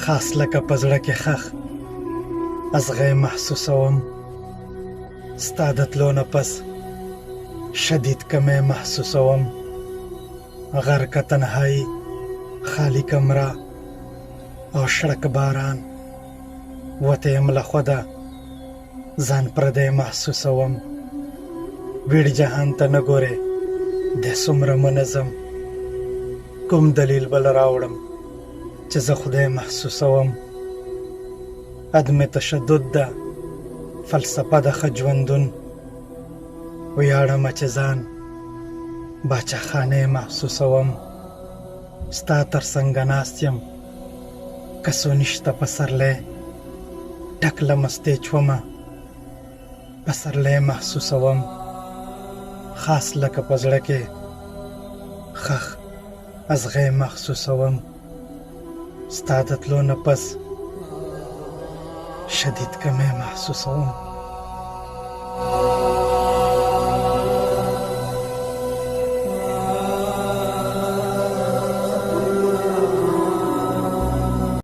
خاص لکه په زړه کې خخ ازغی محسوسوم. ستا د تلو نه پس شدید کمی محسوسوم. غرقه تنهایی، خالی کمره او شړک باران، وتی یم له خوده، ځان پردی محسوسوم. ویړ جهان ته نه ګورې دی څومره منظم، کوم دلیل بل راوړم چې زه خدای محسوسوم. عدم تشدد ده فلسفه د ښه ژوندون، ویاړمه چې ځان باچاخانه محسوسوم. ستا تر څنګه ناست یم که څو نشته پسرلی، ډک له مستۍ چومه پسرلی محسوسوم. خاص لکه په زړه کې خخ ازغی محسوسوم. ستا د تلو نه پس شدید کمی محسوسوم.